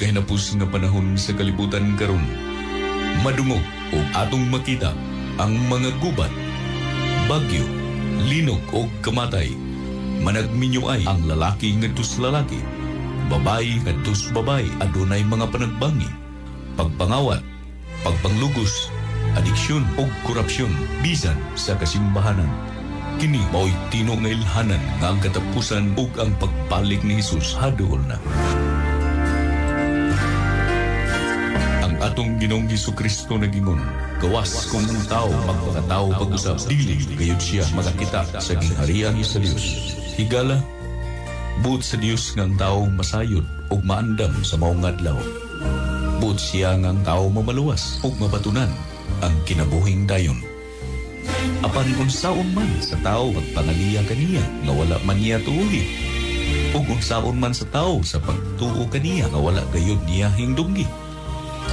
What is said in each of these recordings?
Nagkahinapos nga panahon sa kalibutan karon. Madungog o atong makita ang mga gubat, bagyo, linog o kamatay. Managminyo ay ang lalaki ngadto sa lalaki, babae ngadto sa babae, adunay mga panagbangi, pagpangawat, pagpanglugos, adiksyon o korupsyon bisan sa kasimbahanan. Kini mao'y tino nga ilhanan nga ang katapusan ug ang pagbalik ni Hesus haduol na. Ang atong Ginoong Hesukristo nagingon, gawas kung ang tao magpakatao pag-usab, dili gayud siya makakita sa gingharian sa Dios. Higala, buot sa Dios nga ang tao masayod ug maandam sa maong adlaw. Buot siya nga ang tao mamaluwas ug mabatunan ang kinabuhing dayon. Apan unsaon man sa tao magpangaliya kaniya nga wala man niya tuuhi, ug unsaon man sa tao sa pagtuo kaniya nga wala gayud niya hingdunggi,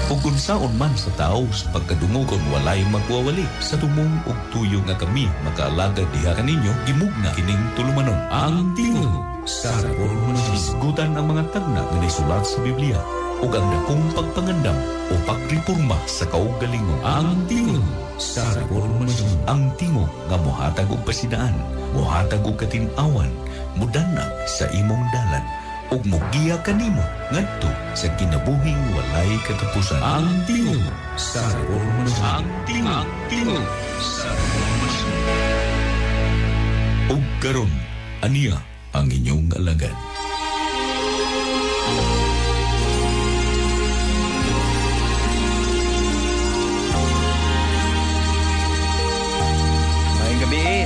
ug unsaon man sa tao sa pagkadungog kon walay magwawali sa tumong og tuyo nga kami makaalagad diha kaninyo, gimugna kining tulumanon. Ang Tingog sa Reformasyon. Isgutan ang mga tagna nga naisulat sa Biblia ug ang dakong pagpangandam o pagreporma sa kaugalingon. Ang Tingog sa Reformasyon. Ang tingog nga mohatag og pasidaan, mohatag og katin-awan, mudanag sa imong dalan ug mogiya kanimo ngadto sa kinabuhing walay katapusan. Ang Tingog sa Reformasyon. Ang Tingog, Tingog sa Reformasyon. Ug karon, aniya ang inyong alagad.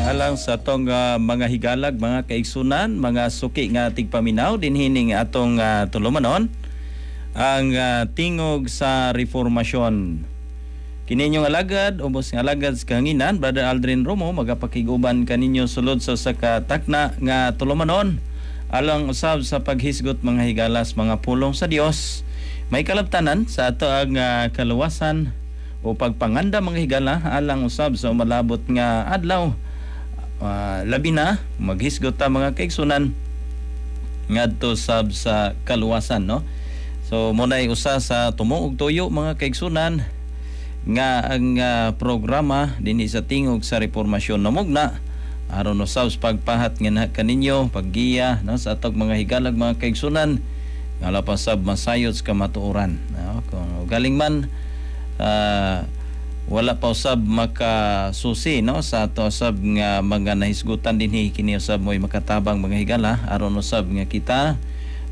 Alang sa atong mga higalag, mga kaigsunan, mga suki nga tigpaminaw dinhining atong tulumanon ang Tingog sa Reformasyon. Kini inyong alagad, ubos nga alagad sa kahanginan, Brother Aldrin Romo, magapakiguban kaninyo sulod sa usa ka takna nga tulumanon alang usab sa paghisgot mga higalas, mga pulong sa Dios. May kalabtanan sa ato ang kaluwasan o pagpanganda mga higala alang usab sa umalabot nga adlaw. Labi na maghisgot ta mga kaigsunan ngadto sab sa kaluwasan, no? So munay usa sa tumo og tuyo mga kaigsunan nga ang programa dinhi sa Tingog sa Reformasyon namugna aron usab sa pagpahat nga kaninyo, paggiya, no, sa atong mga higalag mga kaigsunan nga lapas sab masayod sa kamatuoran, no? Kung galing man wala pa usab makasusi, no, sa ato usab nga mga nahisgutan dinhi, kini usab mo'y makatabang mga higala aron usab nga kita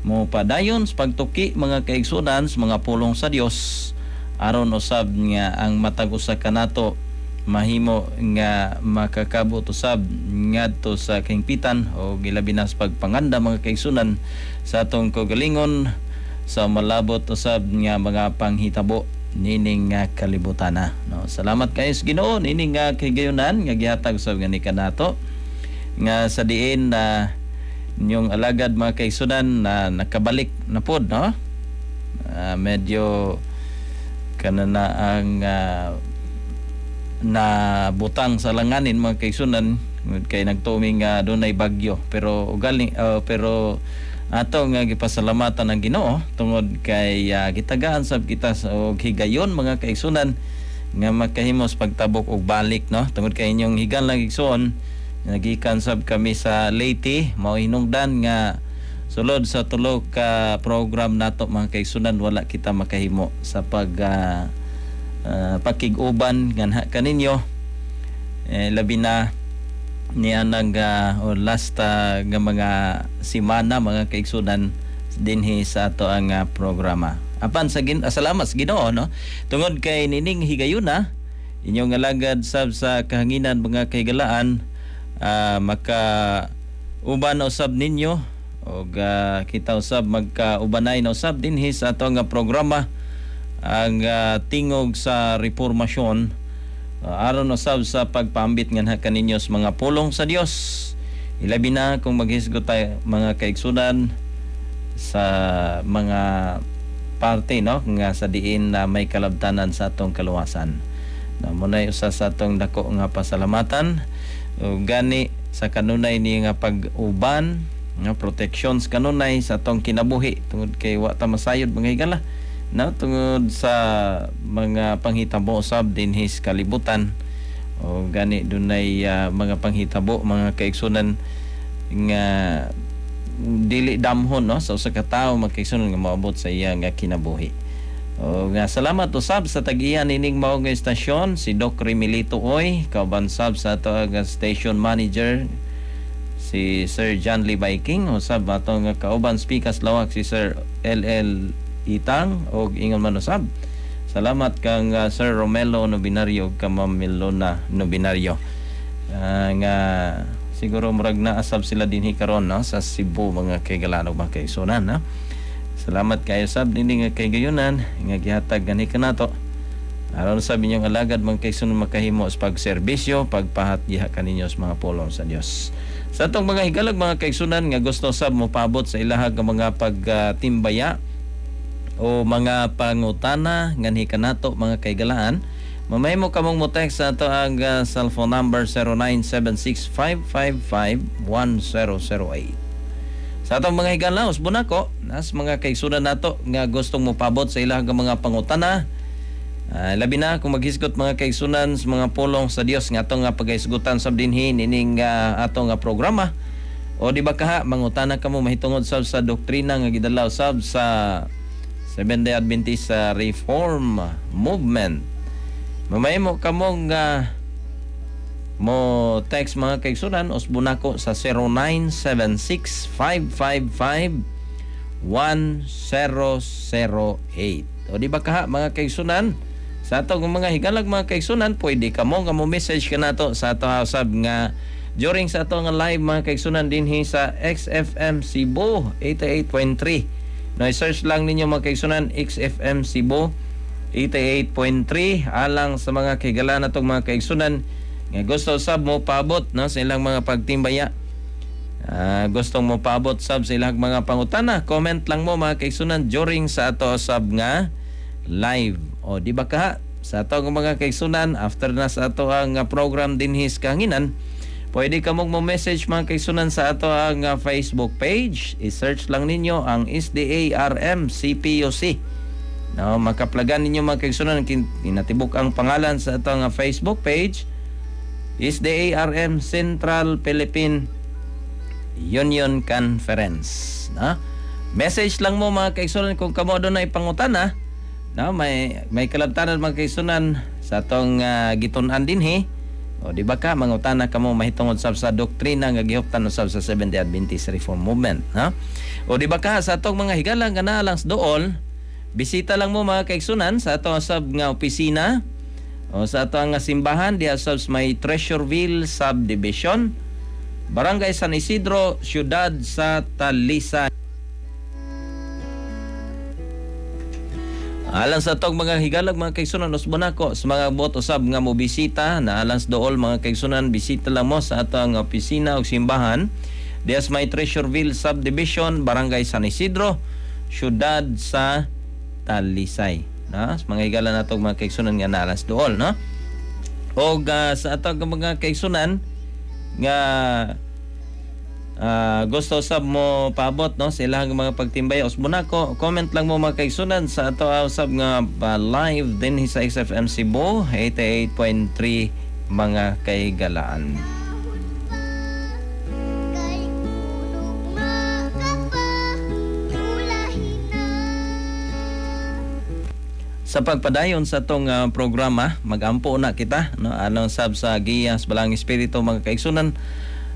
mo padayon sa pagtuki mga kaigsunan sa mga pulong sa Dios aron usab nga ang matag usa kanato mahimo nga makakabot usab ngadto sa kahingpitan o gilabi na sa pagpanganda mga kaigsunan sa atong kaugalingon sa malabot usab nga mga panghitabo nining kalibutan na, no? Salamat kayo sa Ginoo nining kahigayunan nga gihatag usab nga ni kanato nga sa diin na inyong alagad mga kaigsunan na nakabalik na pod, no? Medyo kanana ang na butang sa langanin mga kaigsunan kay nagtuming dunay bagyo, pero ugali pero ato nga gipasalamatan ang Ginoo tungod kay gitagaan sab kita og higayon mga kaigsunan nga makahimos pagtabok og balik, no? Tungod kay inyong higalang igsoon nagikan sab kami sa Leyte, mao hinungdan nga sulod sa tulo ka program nato mga kaigsunan wala kita makahimo sa pag pakig-uban nganha kaninyo, labi na niya nag last nga mga simana mga kaigsunan dinhi sa ato ang programa. Apan sa salamat sa Ginoo, no? Tungod kay nining higayuna inyong alagad sab sa kahanginan mga kahigalaan, maka uban usab ninyo og kita usab magkaubanay na usab dinhi sa ato ang programa ang Tingog sa Reformasyon aron usab sa pagpaambit nganha kaninyo sa mga pulong sa Dios. Ilabi na kung maghisgot tayo mga kaigsunan sa mga parte, no, nga sa diin na may kalabtanan sa atong kaluwasan. Na munay usa sa atong dako nga pasalamatan. Gani sa kanunay ni nga pag-uban no, protections kanunay sa atong kinabuhi tungod kay wa ta masayod, mga higala, no, tungod sa mga panghitabo usab dinhi sa kalibutan. O gani dunay mga panghitabo, mga kaigsunan, nga dili damhon, no, sa usa ka tawo, mga kaigsunan, nga moabot sa iya nga kinabuhi. O nga salamat usab sa tag-iya nining mao nga estasyon, si Doc Remilito Oy, kauban sab sa ato nga station manager si Sir John Lee Viking, usab atong nga kauban speakers lawak si Sir LL Itang, og ingon man usab. Salamat kang Sir Romelo Nobinario ug kang Ma'am Melona Nobinario. Nga siguro murag naasab sila dinhi karon, no, sa Cebu, mga kaigalan ug mga kaigsunan, no. Salamat kayo sab dinhi nga kaygayunan nga gihatag gani kanato. Aron sa inyong alagad, mga kaigsunan, makahimo sa pagserbisyo, pagpahat diha kaninyo sa mga pulong sa Dios. Sa atong mga higalag, mga kaigsunan, nga gusto sab mopabot sa ilahag nga mga pagtimbaya o mga pangutana nganhi kanato, mga kaigalaan, mamahimo kamong mo text sa ato ang cellphone number 0976-555-1008. Sa atong mga higala, usbon ako, nas mga kaigsunan nato nga gustong mopabot sa ilang mga pangutana. Labi na kung maghisgot, mga kaigsunan, sa mga pulong sa Dios nga atong nga paghisgutan sa dinhi nining atong nga programa. O di ba kaha mangutana kamo mahitungod sab sa doktrina nga gidala sab sa Seventh-day Adventist Reform Movement. Mamahimo kamong mo text, mga kaigsunan, usbon nako sa 0976-555-1008. O di ba kaha, mga kaigsunan, sa atong mga higalag, mga kaigsunan, pwede kamo nga mo message kanato sa ato usab nga during sa ato nga live, mga kaigsunan, dinhi sa XFM Cebu 88.3. No, i-search lang ninyo, mga kaigsunan, XFM Cebu 88.3, alang sa mga kahigala natong mga kaigsunan nga gusto sab mo paabot, no, sa ilang mga pagtimbaya. Gustong mo paabot sab sa ilang mga pangutana, comment lang mo, mga kaigsunan, during sa ato sab nga live. O di ba ka sa ato nga mga kaigsunan, after na sa ato ang program dinhi sa kahanginan, pwede ka mo message, mga kaigsunan, sa ato ang Facebook page. I-search lang ninyo ang SDARM CPUC. No, makaplagan ninyo, mga kaigsunan, kinatibuk ang pangalan sa ato nga Facebook page SDARM Central Philippine Union Conference. No? Message lang mo, mga kaigsunan, kung kamo doon ay pangutana. No, may kalabtanan, mga kaigsunan, sa atong gitun-an dinhi. O di ba ka mangutana kamo mahitungod sab sa doktrina nga gihuptan usab sa Seventh-day Adventist Reform Movement, no? O di ba ka sa atong mga higala nga naa lang sa dool, bisita lang mo, mga kaigsunan, sa atong sab nga opisina o sa atong nga simbahan diha sa may Treasureville Subdivision, Barangay San Isidro, Siyudad sa Talisay. Alang sa atong mga higalag, mga kaigsunan, usbon nako sa mga buot usab nga mo bisita na alang sa dool, mga kaigsunan, bisita lang mo sa atong opisina o simbahan diha sa may Treasureville Subdivision, Barangay San Isidro, Siyudad sa Talisay. No? Sa mga higala natong mga kaigsunan nga naa sa dool, no? Og sa atong mga kaigsunan nga gusto sab mo paabot, no, sa ilang mga pagtimbay, usbon nako, comment lang mo, mga kaigsunan, sa ato usab nga live din sa XFM Cebu 88.3, mga kaigalaan. Sa pagpadayon sa atong programa, magampo na kita, no, alang sab sa giya sa Balang Espiritu, mga kaigsunan,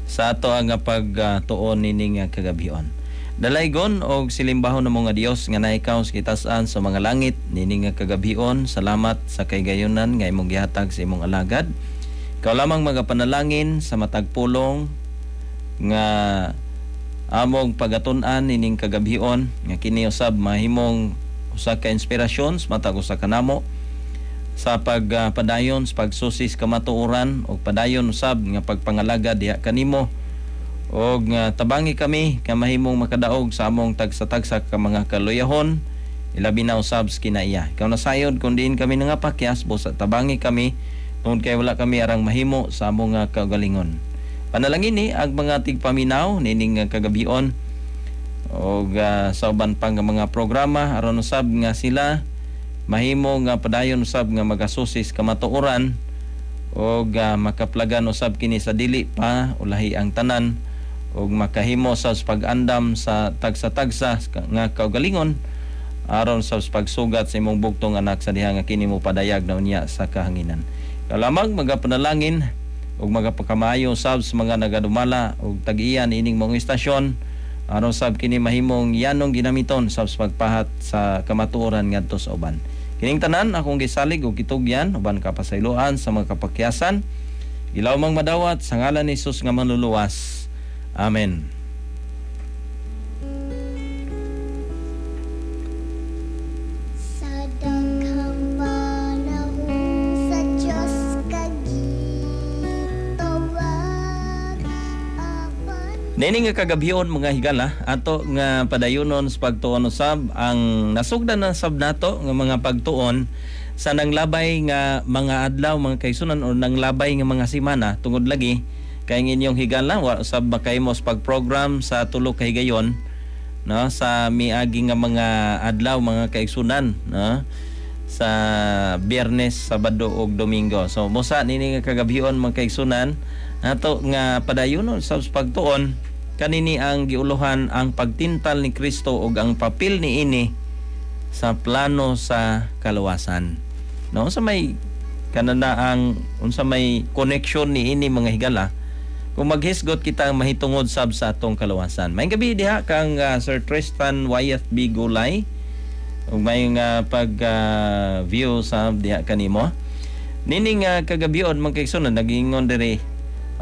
sa ato ang pagtuon nining kagabion. Dalaygon og silimbahon ng mga Dios nga naikaw sa kitasan sa mga langit nining kagabion, salamat sa kaygayunan nga imong gihatag sa imong alagad. Ikaw lamang magapanalangin sa matag pulong nga among pagatun-an nining kagabion, nga kini usab mahimong usa ka inspirasyon sa matag usa kanamo sa pagpadayon sa pagsusis kamatuoran og padayon usab nga pagpangalaga diha kanimo, og tabangi kami nga mahimong makadaog sa among tagsa-tagsa ka mga kaluyahon, ilabi na usab sa kinaiya. Ikaw nasayod kung diin kami nangapakyas, busa tabangi kami tungod kay wala kami arang mahimo sa among kaugalingon. Panalangin ni ang mga tigpaminaw nining kagabion og sa uban pang mga programa aron usab nga sila mahimo nga padayon usab nga magasusis kamatuoran og makaplagan usab kini sa dili pa ulahi ang tanan og makahimo sa pag-andam sa tagsa-tagsa nga kaugalingon aron sa pagsugat sa imong bugtong anak sa diha nga kini mo padayag na unya sa kahanginan. Kalamang magapanalangin ug magapakamayo sab sa mga nagadumala ug tag-iya niining mong istasyon aron sab kini mahimong yanong ginamiton sab sa pagpahat sa kamatuoran ngadto sa uban. Kining tanan akong gisalig og kitugyan uban kapasayloan sa mga kapakyasan. Ilaw mang madawat sa ngalan ni Jesus nga manluluwas. Amen. Sa daghang panahon sa Diyos kagitawag, apan Nini nga kagabhion, mga higala, ato nga padayonon sa pagtuon usab ang nasugdan na sab nato nga mga pagtuon sa nanglabay nga mga adlaw, mga kaigsunan, o nanglabay nga mga semana, tungod lagi kay ang inyong higala wa usab makahimo sa pag-program sa tulo ka higayon, no, sa miagi nga mga adlaw, mga kaigsunan, no, sa Biyernes, Sabado ug Domingo. So busa nini nga kagabhion, mga kaigsunan, ato nga padayonon sa pagtuon kanini ang giuluhan ang pagtintal ni Kristo ug ang papel niini sa plano sa kaluwasan. No, unsa may kanana ang unsa may connection niini, mga higala, kung maghisgot kita ang mahitungod sab sa atong kaluwasan. Maayong gabi diha kang Sir Tristan Wyeth B. Gulay ug may nga pag view sa diha kanimo. Nining kagabion, mga kaigsunan, nagingon diri,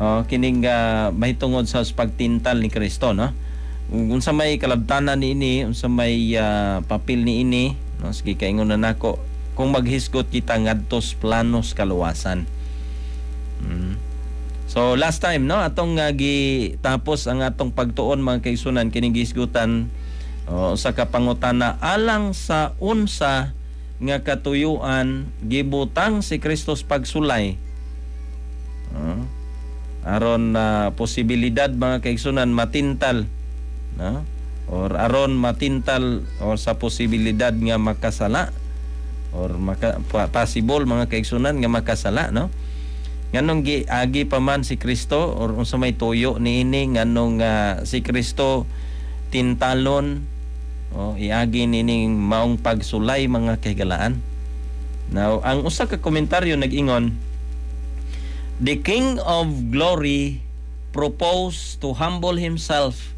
oh, kining mahitungod sa pagtintal ni Kristo, no? Ug unsa may kalabtanan niini, unsa may papel niini, no? Sige, kaingon na nako kung maghisgot kita ngadto sa planos kaluwasan. So last time, no, atong gitapos ang atong pagtuon, mga kaigsunan, kining gihisgutan, oh, usa ka pangutana: alang sa unsa nga katuyuan gibutang si Kristo sa pagsulay? Oh, aron na posibilidad, mga kaigsunan, matintal, no, or aron matintal or sa posibilidad nga makasala or possible, mga kaigsunan, nga makasala, no? Nganong giagi pa man si Kristo or unsa may tuyo niini, nganong si Kristo tintalon o iagi nining maong pagsulay, mga kahigalaan? Now, ang usa ka komentaryo nag-ingon, "The King of Glory proposed to humble himself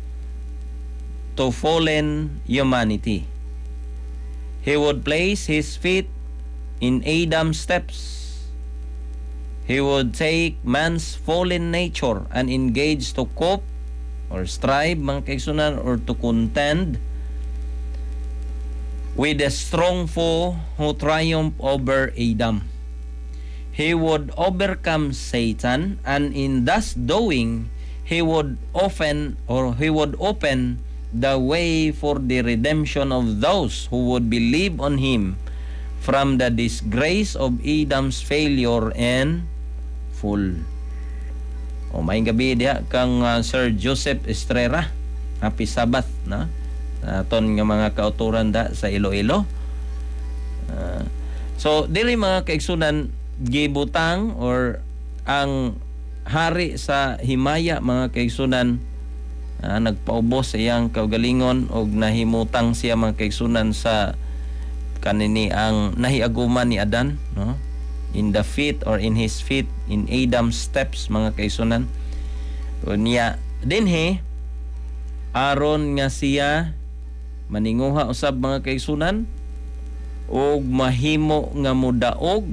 to fallen humanity. He would place his feet in Adam's steps. He would take man's fallen nature and engage to cope or strive, mga kaigsunan, or to contend with the strong foe who triumphed over Adam. He would overcome Satan, and in thus doing, he would often or he would open the way for the redemption of those who would believe on him from the disgrace of Adam's failure and fall." O maayong gabi diha kang Sir Joseph Estrera. Happy Sabbath, no? Aton nga mga kauturan da sa Iloilo. So dili, mga kaigsunan, gibutang or ang hari sa himaya, mga kaigsunan, nagpaubos sa iyang kaugalingon og nahimutang siya, mga kaigsunan, sa kanini ang nahiaguman ni Adan, no, in the feet or in his feet, in Adam's steps, mga kaigsunan. Unya dinhi aron nga siya maninguha usab, mga kaigsunan, og mahimo nga modaog.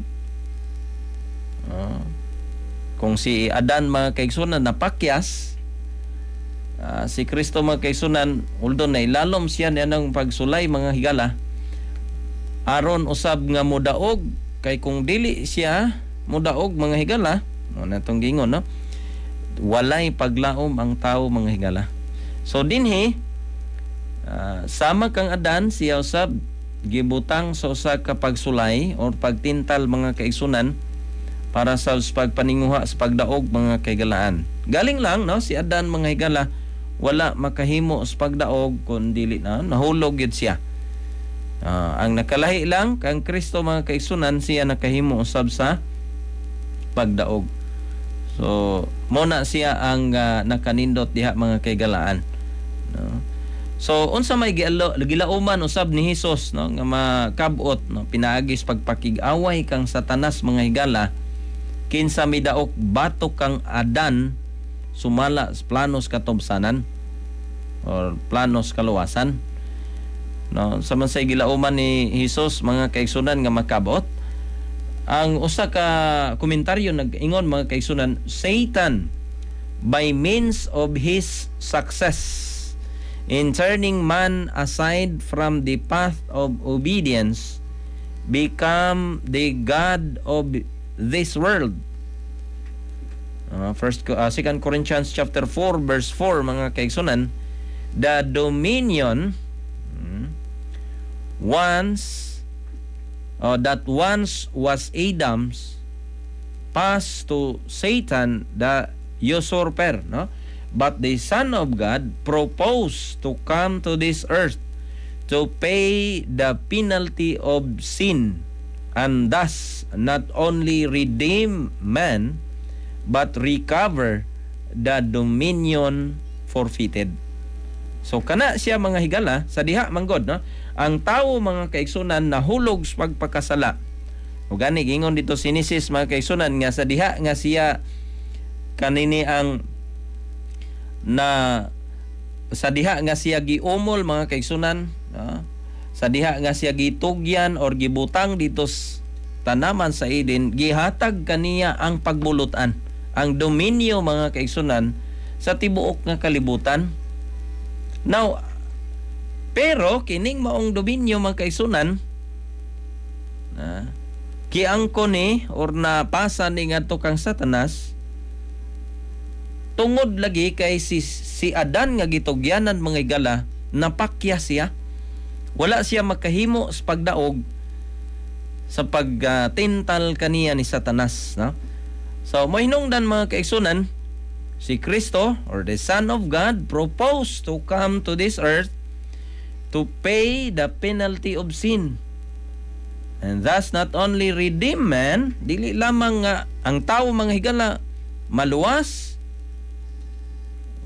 Kung si Adan, mga kaigsunan, napakyas, si Kristo, mga kaigsunan, although nailalom siya niya ng pagsulay, mga higala, aron usab nga modaog, kay kung dili siya modaog, mga higala, no natong gingon, no, walay paglaom ang tao, mga higala. So dinhi sama kang Adan, siya usab gibutang sa usa ka pagsulay or pagtintal, mga kaigsunan. Para sa pagpaninguha sa pagdaog, mga kaigalaan. Galing lang, no, si Adan, mga higala, wala makahimo sa pagdaog kung dili na nahulog gyud siya. Ang nakalahi lang kang Kristo, mga kaigsunan, siya nakahimo usab sa pagdaog. So mo na siya ang nakanindot diha, mga kaigalaan, no? So unsa may gilauman usab ni Hesus, no, nga makabot, no, pinaagi sa pagpakig-away kang Satanas, mga higala, kinsa midaok batok kang Adan sumala sa planos katubsanan or planos kaluwasan, no? Sa man say gilauman ni Hesus, mga kaigsunan, nga makabot? Ang usa ka komentaryo nag-ingon, mga kaigsunan, "Satan, by means of his success in turning man aside from the path of obedience, become the god of this world." First, 2 Corinthians chapter 4 verse 4, mga kaigsunan, the dominion once that once was Adam's passed to Satan the usurper, no? But the Son of God proposed to come to this earth to pay the penalty of sin and thus not only redeem man but recover the dominion forfeited. So kana siya, mga higala, sa diha manggod, no, ang tawo, mga kaigsunan, nahulog sa pagpakasala. O gani gingon dito sa Genesis, mga kaigsunan, nga sa diha nga siya kanini ang na sa diha nga siya giumol, mga kaigsunan, no? Sa diha nga siya gitugyan or gibutang dito sa tanaman sa Eden, gihatag kaniya ang pagbulutan, ang dominyo, mga kaigsunan, sa tibuok nga kalibutan. Now, pero kining maong dominyo, mga kaigsunan, na giangko ni or napasa ni ngadto kang Satanas tungod lagi kay si Adan nga gitugyanan, mga higala, napakya siya. Wala siya makahimo sa pagdaog sa pagtintal kaniya ni Satanas, no? So mohinungdan, mga kaigsunan, si Kristo or the Son of God proposed to come to this earth to pay the penalty of sin and thus not only redeem man, dili lamang nga ang tao, mga higala, maluwas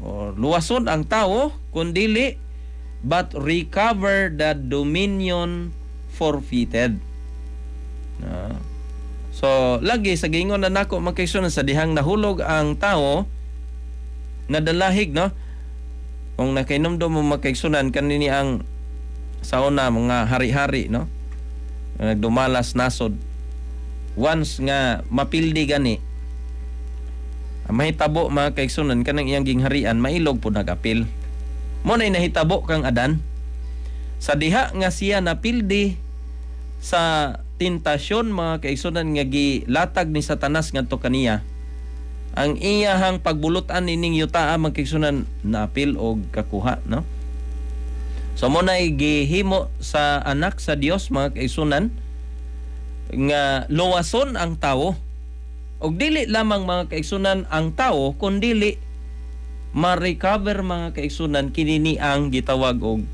or luwason ang tao, kundili but recover the dominion forfeited. No? So lagi sa gingon na nako, mga kaigsunan, sa dihang nahulog ang tao, nadalahig, no? Kung nakainomdom mo, mga kaigsunan, kanini ang sa una mga hari-hari, no, nagdumalas nasod, once nga mapildi gani ang mahitabo, mga kaigsunan, kanang iyang gingharian mailog po nagapil. Mo na nahitabo kang Adan sa diha nga siya napildi sa tentasyon, mga kaigsunan, nga gilatag ni Satanas ngadto kaniya. Ang iyahang pagbulutan ining yutaa, mga kaigsunan, napil og kakuha, no? So mo na gihimo sa anak sa Dios, mga kaigsunan, nga luwason ang tawo, og dili lamang, mga kaigsunan, ang tao, kundili ma-recover, mga kaigsunan, kinini ang gitawag og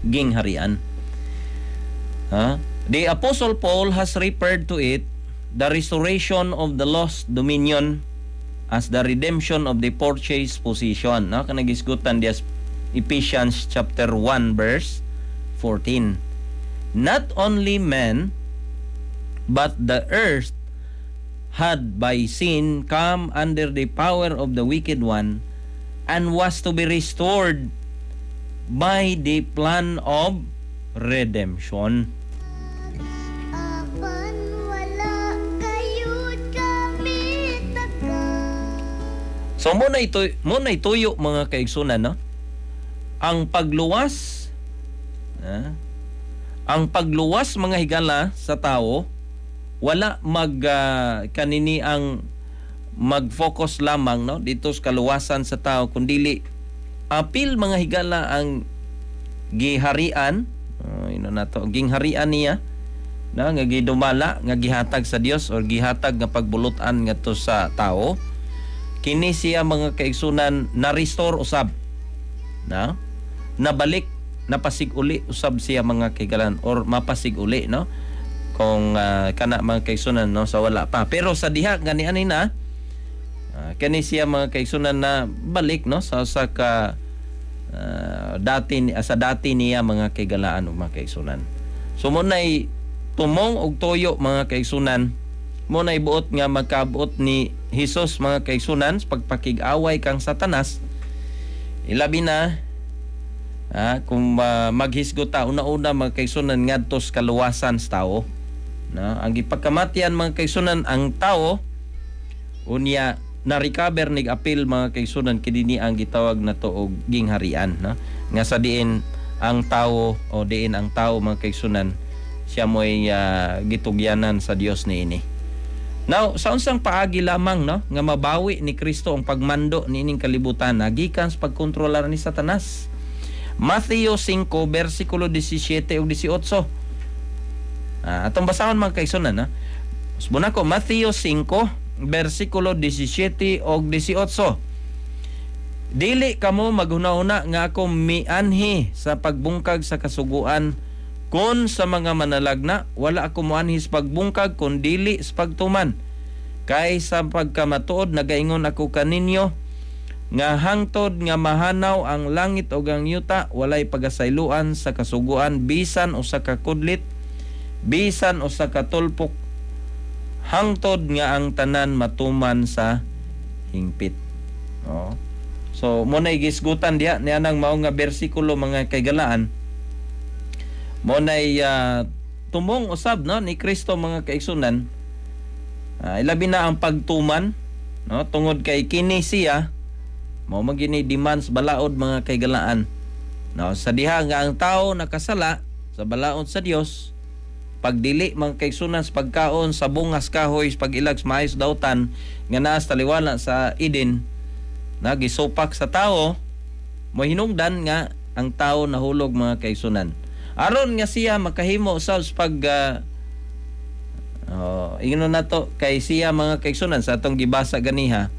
gingharian. Ha? The Apostle Paul has referred to it, the restoration of the lost dominion, as the redemption of the purchased possession. No? Kanang gisgutan diya Ephesians chapter 1 verse 14. Not only man but the earth had by sin come under the power of the wicked one and was to be restored by the plan of redemption. Apan wala gayud kami taka. So mo na ituyo, mga kaigsunan, no? Ang pagluwas, ah, ang pagluwas, mga higala, sa tao wala mag kanini ang mag-focus lamang, no, dito sa kaluwasan sa tao, kundili apil, mga higala, ang giharian, yun na nato, gingharian niya na nga gidumala nga gihatag sa Dios or gihatag nga pagbulutan ngadto sa tao, kini siya, mga kaigsunan, na restore usab na, nabalik, napasig-uli usab siya, mga kaigalan, or mapasig-uli, no, kung kana, mga kaigsunan, no, sa wala pa. Pero sa diha nga niani na kani siya, mga kaigsunan, na balik, no, sa usa ka dati sa dati niya, mga kaigalaan ug mga kaigsunan. So mo nay tumong og tuyo, mga kaigsunan, mo nay buot nga magkabuot ni Hesus, mga kaigsunan, sa pagpakig-away kang Satanas, ilabi na kung maghisgot ta una-una, mga kaigsunan, ngadto sa kaluwasan sa tao, no? Ang gipagkamatian, mga kaigsunan, ang tao, unya na recover nig apil, mga kaigsunan, kini ang gitawag nato og gingharian, no, nga sa diin ang tao o diin ang tao, mga kaigsunan, siya mo'y gitugyanan sa Dios niini. Now, sa unsang paagi lamang, no, nga mabawi ni Kristo ang pagmando niining kalibutan gikan sa pagkontrolar ni Satanas? Matthew 5 bersikulo 17 ug 18. Atong basahon, mga kaigsunan, ha. Usbon ako, Matthew 5 bersikulo 17 ug 18. "Dili kamo maghuna-huna nga ako mianhi sa pagbungkag sa kasuguan kon sa mga manalagna. Wala ako moanhi sa pagbungkag kun dili sa pagtuman. Kay sa pagkamatuod nagaingon ako kaninyo nga hangtod nga mahanaw ang langit ug ang yuta, walay pagasayloan sa kasuguan bisan usa ka kudlit, bisan usa ka tulpok, hangtod nga ang tanan matuman sa hingpit." Oh. So mo na gisgutan diha niya nang mao nga bersikulo, mga kaigalaan. Mo nay tumong usab, no, ni Kristo, mga kaigsunan. Ilabi na ang pagtuman, no, tungod kay kini siya mao magini demands balaod, mga kaigalaan. No, sa diha nga ang tao nakasala sa balaod sa Dios, pagdili, mga kaigsunan, sa pagkaon sa bungas kahoy sa pag-ilag sa maayos dautan nga naa sa taliwala sa Eden na gisupak sa tao, mohinungdan nga ang tao nahulog, mga kaigsunan. Aron nga siya makahimo sa pag oh, ingnon nato kay siya, mga kaigsunan, sa atong gibasa ganiha,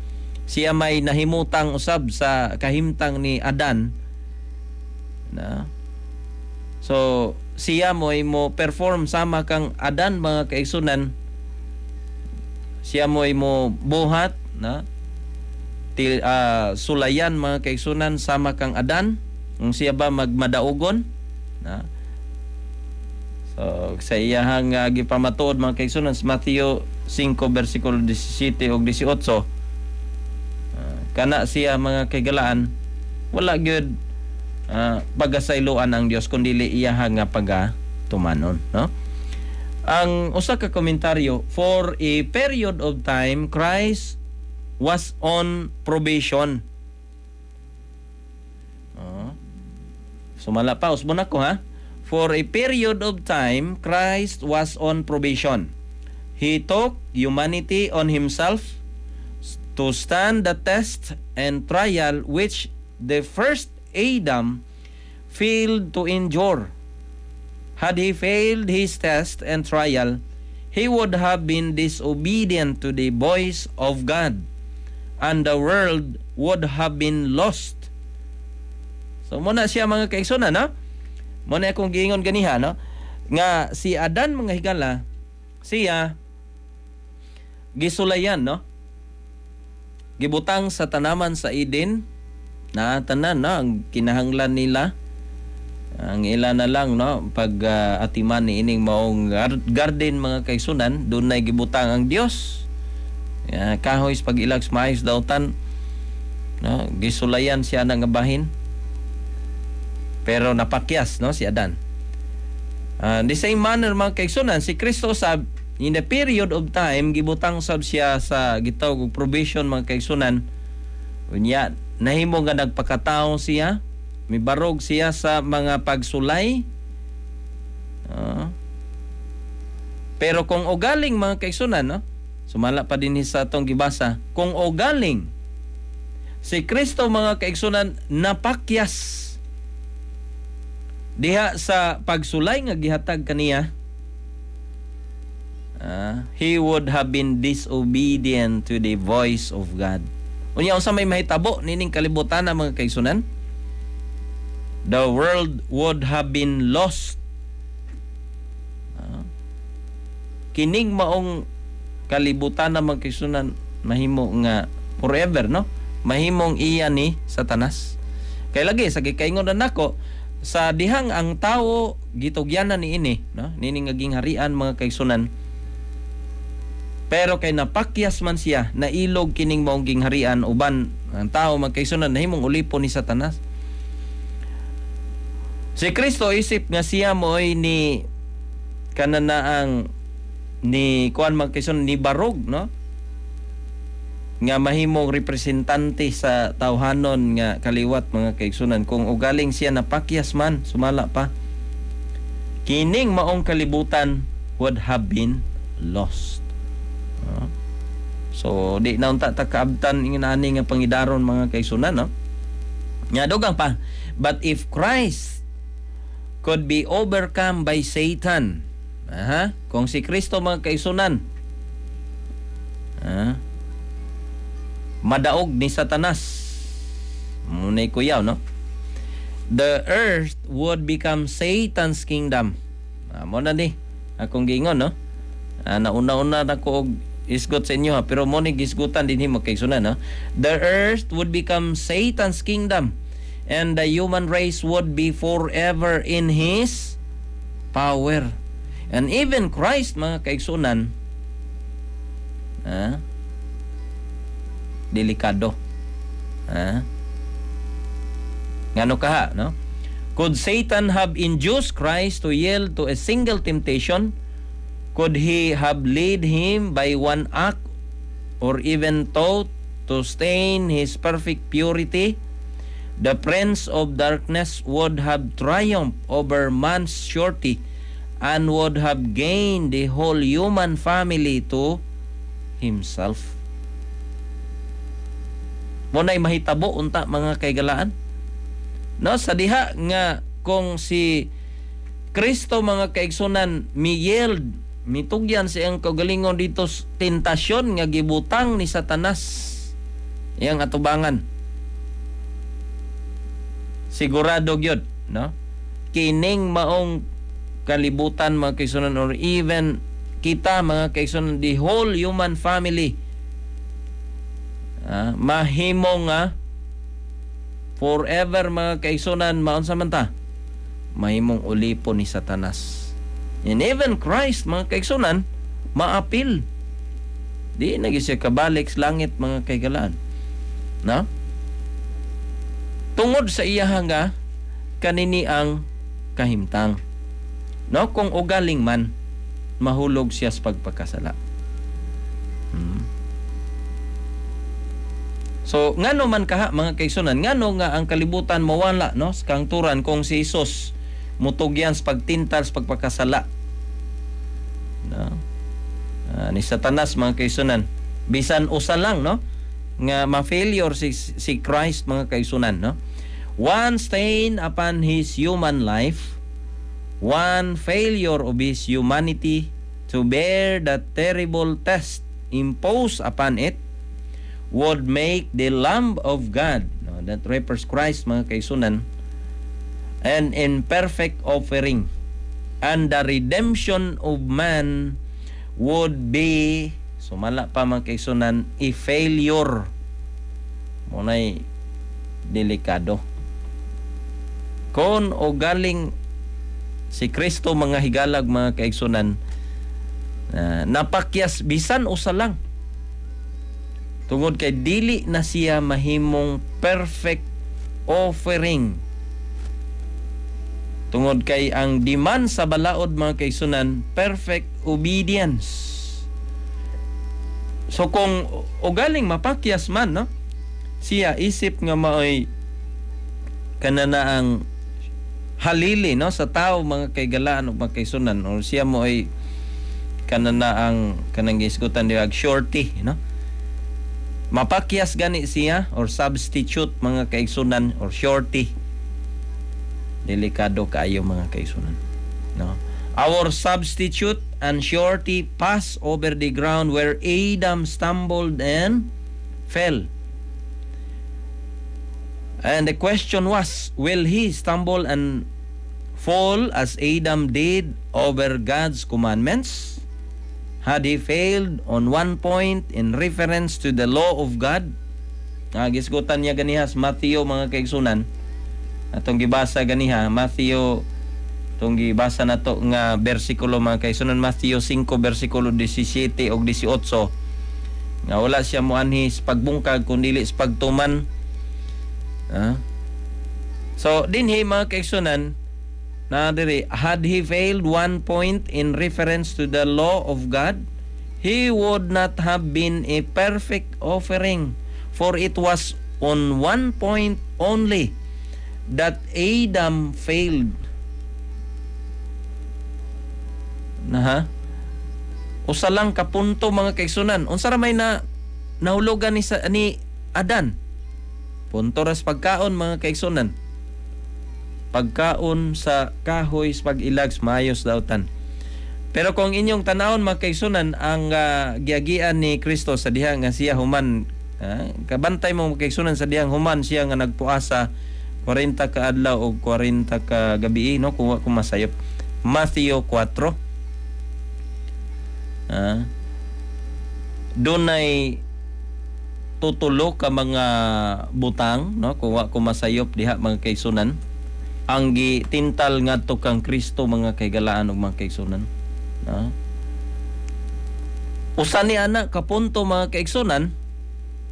siya may nahimutang usab sa kahimtang ni Adan na. So siya mo perform sama kang Adan, mga kaigsunan. Siya mo buhat na til, sulayan, mga kaigsunan, sama kang Adan kung siya ba magmadaugon na. So sa iyahang gipamatuod, mga kaigsunan, sa Matthew 5 versikulo 17 ug 18, kana siya, mga kaigalaan, wala gyud pagasayloan ang Dios kun dili iyaha nga pagatumanon, no? Ang usa ka komentaryo: "For a period of time Christ was on probation." Oh. Sumala pa, usbon ako ha. "For a period of time Christ was on probation. He took humanity on himself to stand the test and trial which the first Adam failed to endure. Had he failed his test and trial, he would have been disobedient to the voice of God, and the world would have been lost." So muna siya, mga kaigsunan, no? Muna akong giingon ganiha, no? Nga si Adan, mga higala, siya gisulayan, no? Gibutang sa tanaman sa Eden na tanan no ang kinahanglan nila, ang ila na lang, no, pag atiman ni ining maong garden, mga kaigsunan. Dunay gibutang ang Dios kahoy sa pag-ilag sa maayos dautan, no? Gisulayan siya nga bahin, pero napakyas, no, si Adan. The same manner, mga kaigsunan, si Kristo sab in the period of time gibutang sab siya sa gitawag og probation, mga kaigsunan. Unya nahimo nga nagpakatao siya, mibarog siya sa mga pagsulay. Pero kung ugaling, mga kaigsunan, no, sumala pa din sa atong gibasa, kung ugaling si Kristo, mga kaigsunan, napakyas diha sa pagsulay nga gihatag kaniya. He would have been disobedient to the voice of God. Unya, unsa may mahitabo nining kalibutan na, mga kaigsunan? The world would have been lost. Kining maong kalibutan na, mga kaigsunan, mahimo nga forever, no? Mahimong iya ni Satanas. Kay lagi sa gikaingon na nako sa dihang ang tao gitugyanan ni ini, no? Nini nga gingharian, mga kaigsunan. Pero kay napakyas man siya, nailog kining maong gingharian uban ang tao, mga kaigsunan, nahimong ulipon ni Satanas. Si Kristo, isip nga siya mo'y ni kananaang ni kuan, mga kaigsunan, ni barog, no? Nga mahimong representante sa tawhanon nga kaliwat, mga kaigsunan. Kung ugaling siya napakyas man, sumala pa, kining maong kalibutan would have been lost. So di na unta ta kaabtan ingon ani nga pangidaron, mga kaigsunan, no? Nga dugang pa, but if Christ could be overcome by Satan, aha, kung si Kristo, mga kaigsunan, madaog ni Satanas, muna'y kuyaw, no? The earth would become Satan's kingdom. Mo na ni akong giingon, no? Nauna-una na ko og isgot sa inyo ha, pero mo ni gisgutan din himo kay sunan, no? The earth would become Satan's kingdom and the human race would be forever in his power. And even Christ, mga kaigsunan, delikado. Ngano kaha, no? Could Satan have induced Christ to yield to a single temptation? Could he have led him by one act or even thought to stain his perfect purity? The prince of darkness would have triumphed over man's surety and would have gained the whole human family to himself. Mo na'y mahitabo unta, mga kaigalaan. No, sa diha nga kung si Kristo, mga kaigsunan, mi-yield, mitugyan sa iyang kaugalingon dito sa tentasyon nga gibutang ni Satanas iyang atubangan. Sigurado gyud, no? Kining maong kalibutan, mga kaigsunan, or even kita, mga kaigsunan, the whole human family, mahimo nga forever, mga kaigsunan, maunsa man ta, mahimong ulipon ni Satanas. And even Christ, mga kaigsunan, maapil. Di na siya kabalik sa langit, mga kaigalaan, no? Tungod sa iya nga kanini ang kahimtang, no? Kung ugaling man mahulog siya sa pagpakasala. So ngano man kaha, mga kaigsunan, ngano nga ang kalibutan mawala, no, sa kangturan kung si Jesus mutugyan sa pagtintal sa pagpakasala, no, ni Satanas, mga kaigsunan? Bisan usa lang, no, nga ma-failure si Christ, mga kaigsunan, no? One stain upon his human life, one failure of his humanity to bear the terrible test imposed upon it would make the Lamb of God, no, that refers Christ, mga kaigsunan, an imperfect offering, and the redemption of man would be, sumala pa, mga kaigsunan, a failure. Muna'y delikado kon o galing si Kristo, mga higalag, mga kaigsunan, napakyas bisan usa lang, tungod kay dili na siya mahimong perfect offering, tungod kay ang demand sa balaod, mga kaigsunan, perfect obedience. So kung ugaling mapakyas man, no, siya isip nga maoy kanana ang halili, no, sa tao, mga kaigalaan ug mga kaigsunan, or siya mo ay kanana ang kanang gisgutan di surety, no? Mapakyas gani siya or substitute, mga kaigsunan, or surety, delikado kaayo, mga kaigsunan, no? Our substitute and surety passed over the ground where Adam stumbled and fell. And the question was, will he stumble and fall as Adam did over God's commandments? Had he failed on one point in reference to the law of God? Gisgutan niya ganiha sa Matthew, mga kaigsunan. Atong gibasa ganiha, Matthew, atong gibasa nato nga bersikulo, mga kaigsunan, Matthew 5 bersikulo 17 ug 18, nga wala siya moanhi sa pagbungkag kun dili sa pagtuman. Ah. So dinhi, mga kaigsunan, na diri, had he failed one point in reference to the law of God, he would not have been a perfect offering, for it was on one point only that Adam failed. Na ha? Usa lang ka punto, mga kaigsunan. Unsa ra may na nahulugan ni Adan? Punto ras pagkaon, mga kaigsunan. Pagkaon sa kahoy sa pag-ilag sa maayos dautan. Pero kung inyong tanawon, mga kaigsunan, ang giagian ni Kristo sa diha nga siya human, kabantay mo, mga kaigsunan, sa dihang human siya nga nagpuasa 40 ka adlaw o 40 ka gabi, no, kung wa ko masayop, Matthew 4. Dunay tutulo ka mga butang, no, kung wa ko masayop diha, mga kaigsunan, ang gitintal ngadto kang Kristo, mga kaigalaan ug mga kaigsunan, no? Usa ni ana ka punto, mga kaigsunan,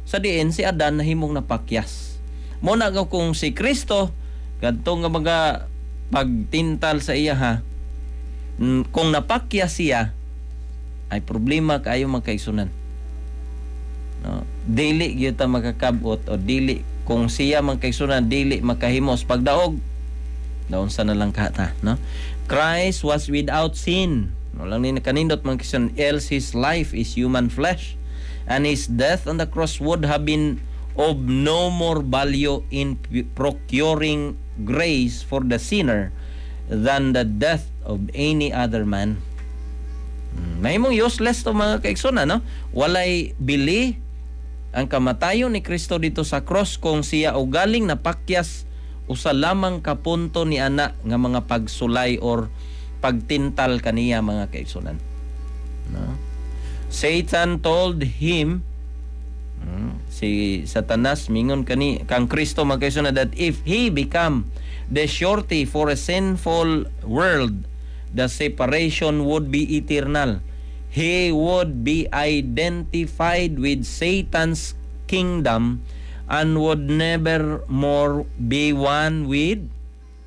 sa diin si Adan nahimong napakyas. Mo na nga kung si Kristo kadto nga mga pagtintal sa iya ha, kung napakyas siya ay problema kaayo, mga kaigsunan, no? Dili gyud ta makakabot o dili kung siya, mga kaigsunan, dili makahimos pagdaog, naunsa na lang kata, no? Christ was without sin. No lang ni nakanindot, mga kaigsunan, else his life is human flesh and his death on the cross would have been of no more value in procuring grace for the sinner than the death of any other man. Mahimong useless to, mga kaigsunan, no? Walay bili ang kamatayon ni Kristo dito sa cross kung siya o galing napakyas usa lamang kapunto ni ana nga mga pagsulay or pagtintal kaniya, mga kaigsunan. No? Satan told him, si Satanas mingon kani kang Kristo, mga kaigsunan, that if he become the surety for a sinful world, the separation would be eternal. He would be identified with Satan's kingdom and would never more be one with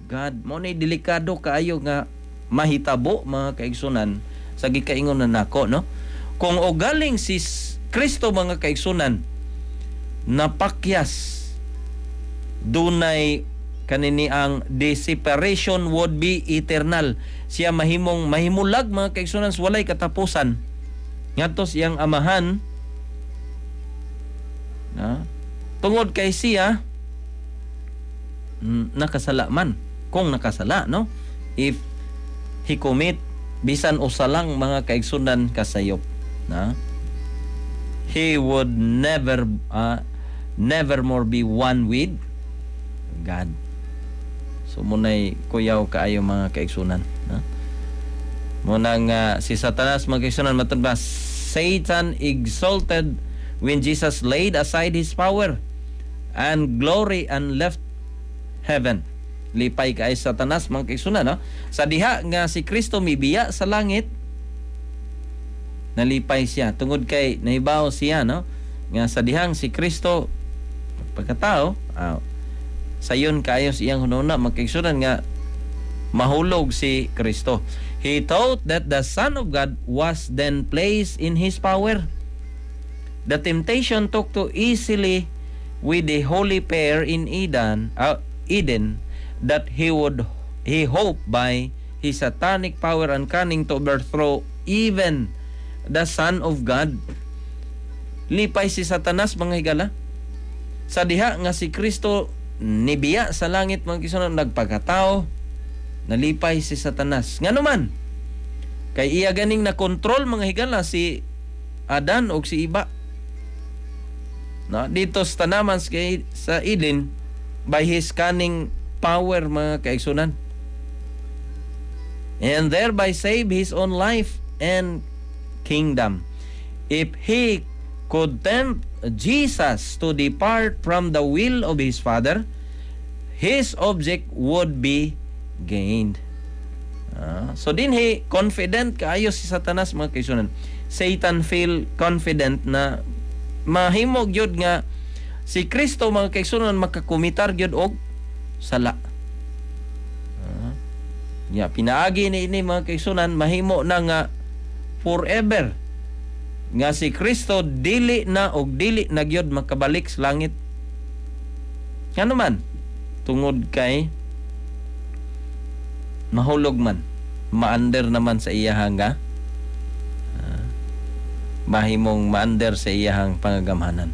God. Mo ni delikado kaayo nga mahitabo, mga kaigsunan, sa gikaingon na nako, no? Kung ugaling si Kristo, mga kaigsunan, napakyas, dunay kanini ang the separation would be eternal. Siya mahimong mahimulag, mga kaigsunan, sa walay katapusan ngadto siyang amahan na tungod kay siya nakasala man, kung nakasala, no, if he commit bisan usa lang, mga kaigsunan, kasayop na, he would never more be one with God. So munay kuyaw kaayo, mga kaigsunan, no? Muna nga si Satanas, mga kaigsunan, matud ba, Satan exulted when Jesus laid aside his power and glory and left heaven. Lipay kay Satanas, mga kaigsunan, no? Sa diha nga si Kristo mibiya sa langit, nalipay siya tungod kay nahibaw siya, no, nga sa dihang si Kristo pagkatao, sayon kaayo sa iyang hununa, mga kaigsunan, nga mahulog si Kristo. He thought that the Son of God was then placed in his power. The temptation took too easily with the holy pair in Eden that he hoped by his satanic power and cunning to overthrow even the Son of God. Lipay si Satanas, mga higala, sa diha nga si Kristo nibiya sa langit, mga kaigsunan, nagpagkatao, nalipay si Satanas. Ngano man? Kay iya ganing na kontrol, mga higala, si Adan og si Iba. No, dito sa tanaman sa Eden by his cunning power, mga kaigsunan. And thereby save his own life and kingdom. If he could tempt Jesus to depart from the will of his Father, his object would be gained. So dinhi confident kaayo si Satanas, mga kaigsunan. Satan feel confident na mahimo gyud nga si Kristo, mga kaigsunan, makakumitar gyud og sala. Ya, pinaagi ni ini, mga kaigsunan, mahimo na nga forever nga si Kristo dili na og dili na gyud makabalik sa langit. Ngano man? Tungod kay mahulog man, maander naman sa iyahang nga mahimong maander sa iyahang pangagamhanan.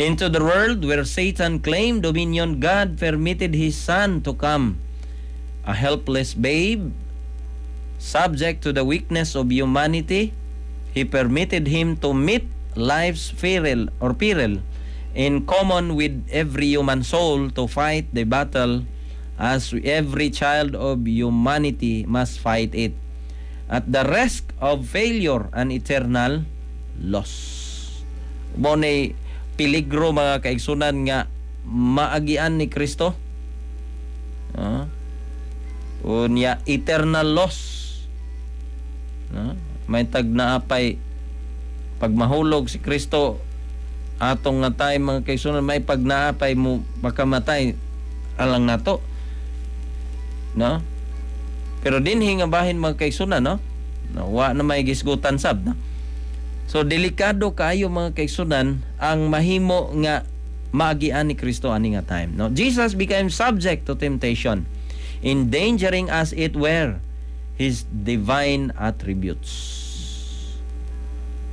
Into the world where Satan claimed dominion, God permitted His Son to come, a helpless babe, subject to the weakness of humanity. He permitted him to meet life's peril or peril in common with every human soul, to fight the battle as every child of humanity must fight it, at the risk of failure and eternal loss. Mao ni peligro, mga kaigsunan, nga maagian ni Kristo. Unya eternal loss. No? May tag naapay pag mahulog si Kristo atong nga time, mga kaigsunan, may pag naapay mo pagkamatay alang nato. No? Pero dinhi nga bahin, mga kaigsunan, no? No, wa na may gisgutan sab, no? So delikado kaayo, mga kaigsunan, ang mahimo nga maagian ni Kristo ani nga time, no? Jesus became subject to temptation, endangering as it were his divine attributes.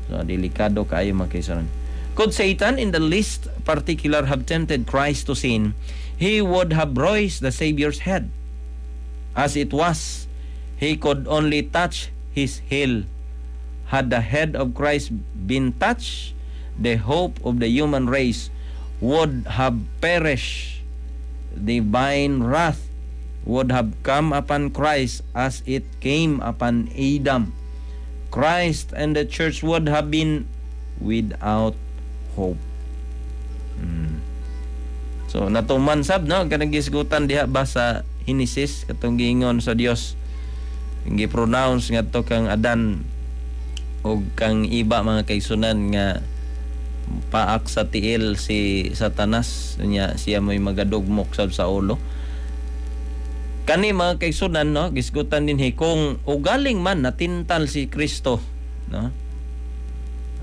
So delikado kaayo, mga kaigsunan. Could Satan in the least particular have tempted Christ to sin, he would have bruised the Savior's head. As it was, he could only touch his heel. Had the head of Christ been touched, the hope of the human race would have perished. Divine wrath would have come upon Christ as it came upon Adam. Christ and the church would have been without hope. So natuman sab, no, kanang gisgutan diha ba sa Genesis katong giingon sa Dios, gi-pronounce ngadto kang Adan og kang Iba, mga kaigsunan, nga paak sa tiil si Satanas nya siya mo'y magadugmok sab sa ulo. Kani, mga kaigsunan, no, gisgutan dinhi kung ugaling man natintal si Kristo, no,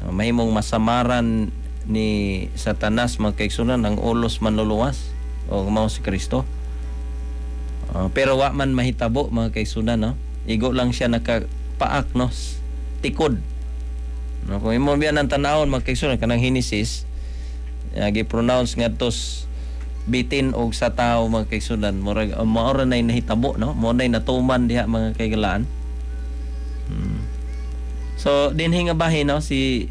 mahimong masamaran ni Satanas, mga kaigsunan, ang ulos manluluwas o mao si Kristo. Pero wa man mahitabo, mga kaigsunan, no, igo lang siya nakapaak, no, tikod, no. Kung imo biyan ang tanawon, mga kaigsunan, kanang Genesis gi-pronounce ngadto bitin og sa tao, mga kaigsunan, murag mao ra nay nahitabo, no, mao nay natuman diha, mga kaigalaan. So dinhi nga bahin, no, si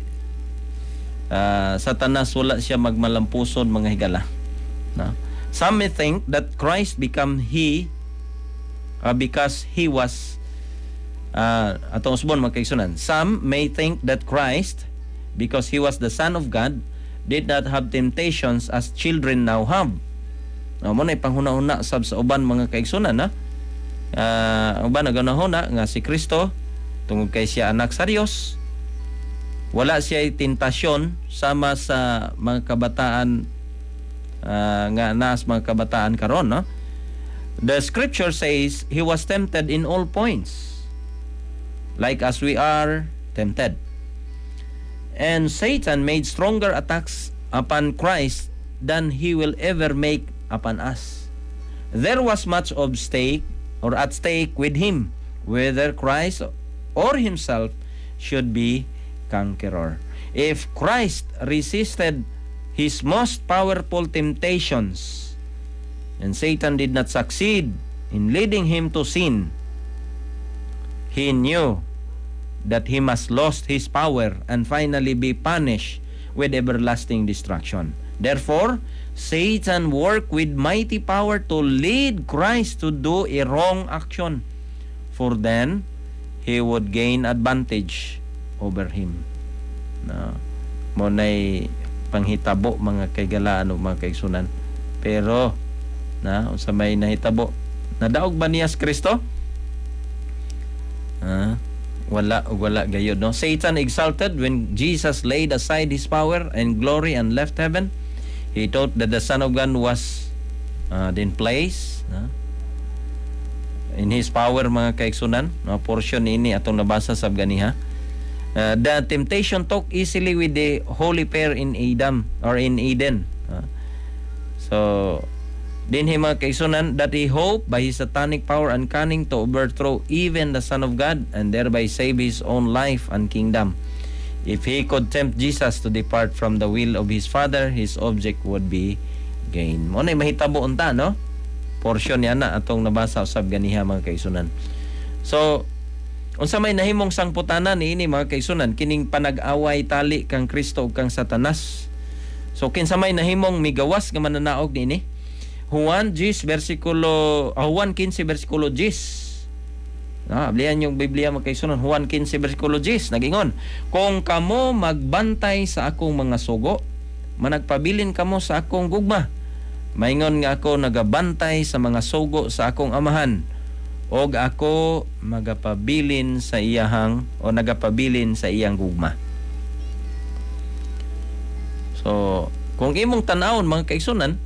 Satanas wala siya magmalampuson, mga higala, no. Some may think that Christ become he because he was atong usbon, mga kaigsunan. Some may think that Christ, because he was the Son of God, did not have temptations as children now have. Mao na panghuna-huna sab sa uban, mga kaigsunan, na. Uban naganahuna nga si Kristo, tungod kay siya anak sa Dios, wala siya tentasyon sama sa mga kabataan nga naas mga kabataan karon, no. The scripture says he was tempted in all points, like as we are tempted. And Satan made stronger attacks upon Christ than he will ever make upon us. There was much of stake or at stake with him, whether Christ or himself should be conqueror. If Christ resisted his most powerful temptations, and Satan did not succeed in leading him to sin, he knew that he must lose his power and finally be punished with everlasting destruction. Therefore, Satan worked with mighty power to lead Christ to do a wrong action, for then he would gain advantage over him. No. Mao nay panghitabo, mga kaigalaan o mga kaigsunan. Pero na unsa may nahitabo? Nadaog ba niya si Kristo? Ah, wala ug wala gayud, no? Satan exulted when Jesus laid aside his power and glory and left heaven. He thought that the Son of God was in place, no? In his power, mga kaigsunan, no? Portion ini atong nabasa sa ganiha. The temptation talk easily with the holy pair in Adam or in Eden. So dinhi, mga kaigsunan, that he hoped by his satanic power and cunning to overthrow even the Son of God and thereby save his own life and kingdom. If he could tempt Jesus to depart from the will of his Father, his object would be gained. Mao na mahitabo unta, no? Portion niya na atong nabasa usab ganiha, mga kaigsunan. So, unsa may nahimong sangputanan niini, mga kaigsunan, kining panag-away tali kang Kristo ug kang Satanas? So kinsa may nahimong migawas nga mananaog niini? Juan 10 versikulo Juan 15 versikulo 10. Ah, ablihan yung Biblia, mga kaigsunan. Juan 15 versikulo 10 nagingon, "Kung kamo magbantay sa akong mga sugo, managpabilin kamo sa akong gugma. Maingon nga ako nagabantay sa mga sugo sa akong Amahan og ako magapabilin sa iyahang o nagapabilin sa iyang gugma." So, kung imong tan-awon, mga kaigsunan,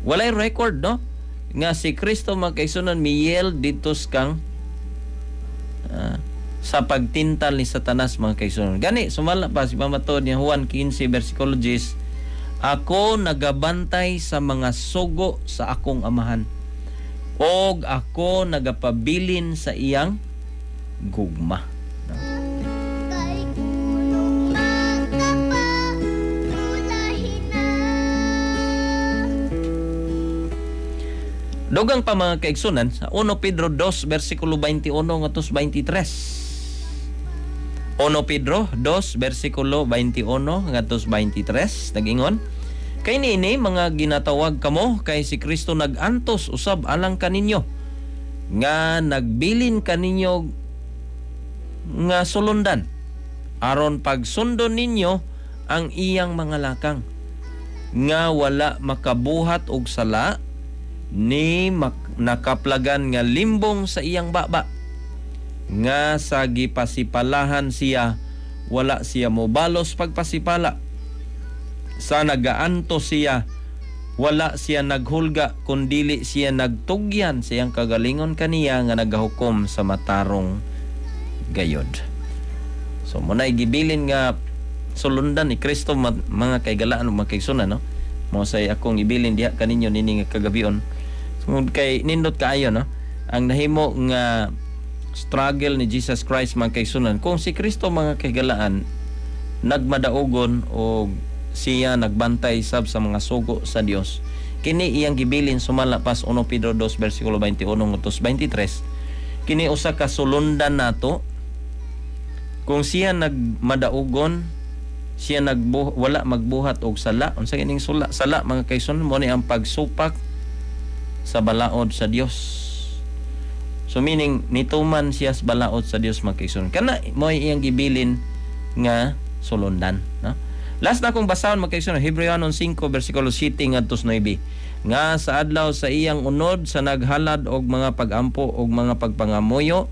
walay record, no, nga si Kristo, mga kaigsunan, mi-yield didto kang sa pagtintal ni Satanas, mga kaigsunan. Gani sumala pa si pamatod niya Juan 15 versikulo 10, "Ako nagabantay sa mga sugo sa akong Amahan og ako nagapabilin sa iyang gugma." Kay kulong makapatulahin na. Dugang pa, mga kaigsunan, sa 1 Pedro 2 versikulo 21 ngadto 23. 1 Pedro 2 versikulo 21 ngadto 23 nagingon, "Kay niini mga ginatawag kamo, kay si Kristo nag-antos usab alang kaninyo nga nagbilin kaninyo nga sulundan aron pagsundon ninyo ang iyang mga lakang, nga wala makabuhat og sala ni nakaplagan nga limbong sa iyang baba, nga sa gipasipalahan siya wala siya mobalos pagpasipala, sa nagaantos siya wala siya naghulga, kundili siya nagtugyan sa iyang kagalingon kaniya nga nagahukom sa matarong gayod." So mao na gibilin nga sulundan ni Kristo, mga kaigalaan ug mga kaigsunan, no? Mao say akong ibilin diha kaninyo nini nga kagabion. Tungod kay nindot kaayo, no, ang nahimo nga struggle ni Jesus Christ, mga kaigsunan. Kung si Kristo, mga kaigalaan, nagmadaugon o siya nagbantay sab sa mga sugo sa Dios, kini iyang gibilin sumala pas 1 Pedro 2 versikulo 21 ngadto 23. Kini usa ka sulundan nato. Kung siya nagmadaugon, siya wala magbuhat og sala. Unsa kining sala, sala, mga kaigsunan? Mao ni ang pagsupak sa balaod sa Dios. So meaning nituman siya sa balaod sa Dios, mga kaigsunan. Kana mao iyang gibilin nga sulundan, no? Last na akong basahon, mga kaigsunan, Hebreo 5 versikulo 7 ngadto 9, nga sa adlaw sa iyang unod sa naghalad og mga pagampo og mga pagpangamuyo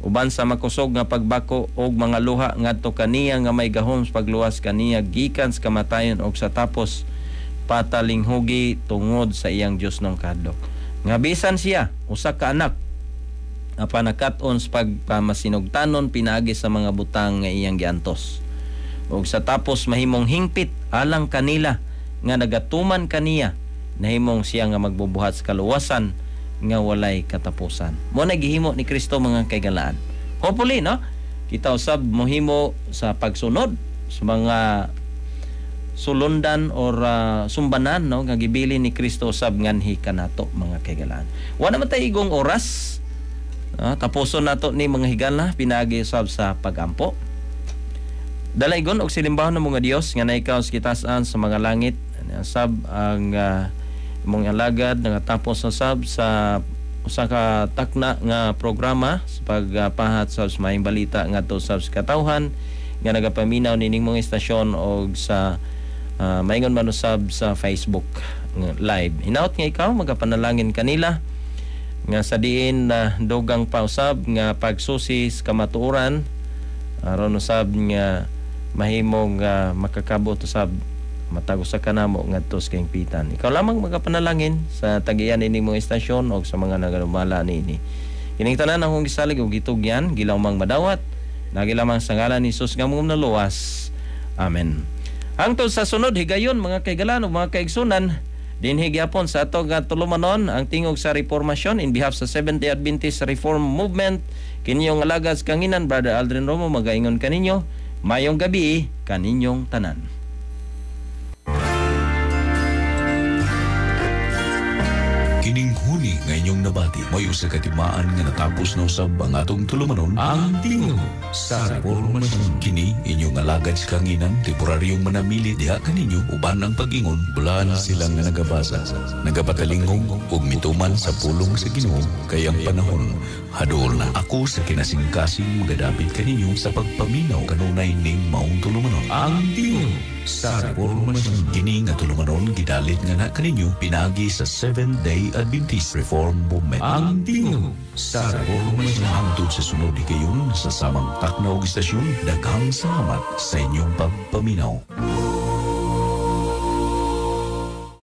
uban sa makusog nga pagbako og mga luha ngadto kaniya nga may gahom sa pagluwas kaniya gikan sa kamatayon, og sa tapos patalinghugi tungod sa iyang Diosnong kahadlok, nga bisan siya usa ka anak, apan nakat-on sa pagpamasinugtanon pinaagi sa mga butang nga iyang giantos, ug sa tapos mahimong hingpit alang kanila nga nagatuman kaniya, nahimong siya nga magbubuhat sa kaluwasan nga walay katapusan. Mao na gihimo ni Kristo, mga kaigalaan. Hopefully, no, kita usab mohimo sa pagsunod sa mga sulundan or sumbanan, no, nga gibilin ni Kristo usab nganhi kanato, mga kaigalaan. Wa naman tay igong oras. Tapuson nato ni mga higala pinaagi usab sa pagampo. Dalaygon og silimbahon ng mga Dios nga naikaw sa kitasan sa mga langit, sab ang imong alagad nangatapos sa sab sa usa ka takna nga programa sa pagpahat sa maayong balita ngadto sa katawhan nga nagapaminaw nining mga istasyon og sa maingon man usab sa Facebook live. Hinaut nga ikaw magapanalangin kanila nga sa diin na dugang pausab nga pagsusi sa kamatuoran aron usab nga mahimong makakabot usab matag usa kanamo ngadto sa kahingpitan. Ikaw lamang magapanalangin sa tagiyan ining mga istasyon o sa mga nagalumala niini. Kining tanan akong gisalig og gitugyan, gilaw mang madawat, nagi lamang sa ngalan ni Jesus nga mong naluwas. Amen. Hangtod sa sunod higayon mga kaigalan ug mga kaigsunan, dinhi gyapon sa atong tulumanon ang Tingog sa Reformasyon in behalf sa Seventh-day Adventist Reform Movement. Kinyong alagad sa kanginan, Brother Aldrin Romo, magaingon kaninyo, mayong gabi kaninyong tanan. Kining huni nga inyong nabati, may usa ka timaan nga natapos na usab ang atong tulumanon, ang Tingog sa Reformasyon. Kini inyong alagad sa kanginan, temporaryong manamili diha kaninyo uban ang pag-ingon, bulan sila nga nagabasa, nagapatalingog ug mituman sa pulong sa Ginoo kay ang panahon haduol na. Ako sa kinasingkasing magadapit kaninyo sa pagpaminaw kanunay ning maong tulumanon, ang Tingog sa Reformasyon. Kini nga tulumanon gidalit nga na kaninyo pinaagi sa Seventh-day Adventist Reform Movement. Ang Tingog sa Reformasyon. Hangtod sa sunod higayon sa samang takna og istasyon, daghang salamat sa inyong pagpaminaw.